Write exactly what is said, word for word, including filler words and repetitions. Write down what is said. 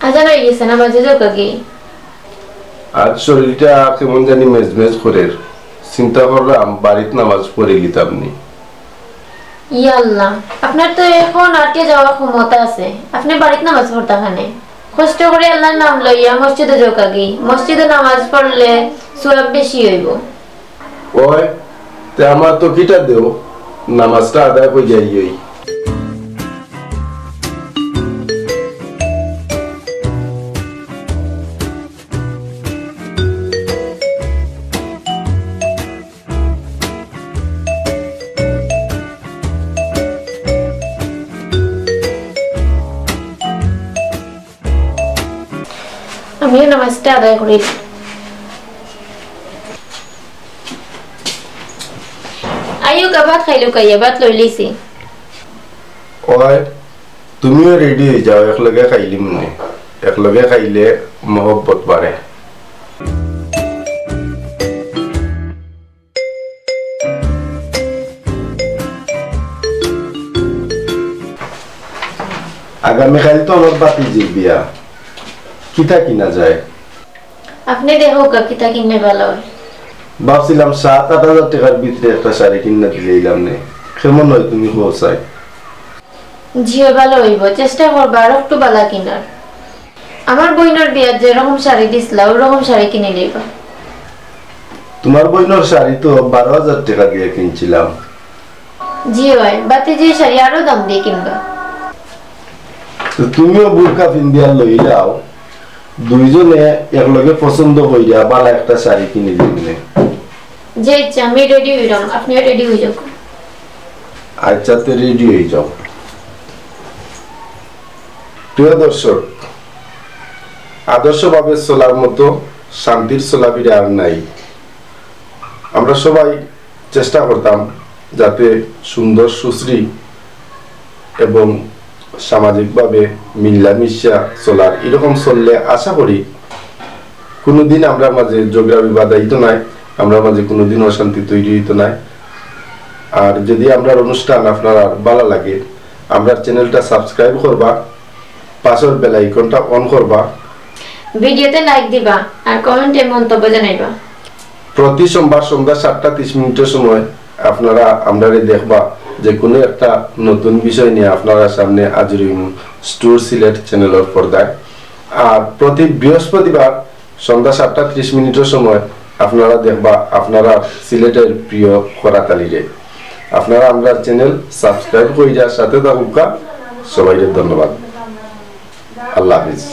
আজান অই গেছে, নামাজে যাউক্কা গি। আজ শরীরটা কেমন জানি মেজমেজ করের, চিন্তা করলাম বাড়িত নামাজ পড়ি লিতাম নি। ইয়া আল্লাহ, আপনার তো এখন আটিয়া যাওয়ার ক্ষমতা আছে, আপনে বাড়িত নামাজ পড়তা কেনে? কষ্ট করি আল্লাহর নাম লইয়া মসজিদো যাউক্কা গি, মসজিদো নামাজ পড়লে সওয়াব বেশি অইবো। ওই, তে আমার তো কিতা দেও, নামাজটা আদায় করি যাই অই। আমিও নামাজটা আদায় করি। আইউক্কা, ভাত খাইলাউক্কা, ভাত লইলিছি। ওই, তুমিও রেডি অই যাও, একলগে খাইলিমু নে। একলগে খাইলে মহব্বত বাড়ে। আগামীকাইল তো আমার ভাতিজির বিয়া, কিতা কিনা যায়? আপনে দেখউক্কা, কিতা কিনলে ভালা অয়। ভাবছিলাম সাত আট হাজার টেকার ভিতরে একটা শাড়ি কিনা দিলাইলাম নে, কেমন অয় তুমি কও চাই? জি অয়, ভালা অইবো, চেষ্টা করবা আর একটু ভালা কিনার। আমার বইনর বিয়াত যেরকম শাড়ি দিছলা, অউ রকম শাড়ি কিনিলিবা। তুমার বইনর শাড়ি তো বারো হাজার টেকা দিয়া কিনছিলাম। জি অয়, ভাতিজির শাড়ি আরো দাম দিয়া কিনবা। তো তুমিও বুরকা পিন্দিয়া লইলাও, দুইজনে একলগে পছন্দ করিয়া ভালা একটা শাড়ি কিনিলিমু নে। জি আচ্ছা, আমি রেডি অইরাম, আপনেও রেডি অই যাউক্কা। আচ্ছা, তে রেডি অই যাও। প্রিয় দর্শক, আদর্শভাবে চলার মতো শান্তির চলাফিরা আর নাই। আমরা সবাই চেষ্টা করতাম যাতে সুন্দর, সুশ্রী এবং সামাজিকভাবে মিলামিশা চলার, এরকম চললে আশা করি কোনোদিন আমরার মাঝে ঝগড়া বিবাদ আইতো নায়, আমরার মাঝে কোনোদিন অশান্তি তৈরি অইতো নায়। আর যদি আমরার অনুষ্ঠান আপনারার ভালা লাগে, আমরার চ্যানেলটা সাবস্ক্রাইব করবা, পাশর বেল আইকনটা অন করবা। ভিডিওতে লাইক দিবা আর কমেন্টে মন্তব্য জানাইবা। প্রতি সোমবার সন্ধ্যা সাতটা ত্রিশ মিনিটর সময় আপনারা আমরারে দেখবা যে কোনো একটা নতুন বিষয় নিয়া আপনারার সামনে হাজির অইমু স্টুর সিলেট চ্যানেলর পর্দায়। আর প্রতি বৃহস্পতিবার সন্ধ্যা সাতটা ত্রিশ মিনিটর সময় আপনারা দেখবা আপনারার সিলেটের প্রিয় করাত আলীরে। আপনারা আমরার চ্যানেল সাবস্ক্রাইব করিয়া সাথে থাকুক্কা। সবাইরে ধন্যবাদ। আল্লাহ হাফিজ।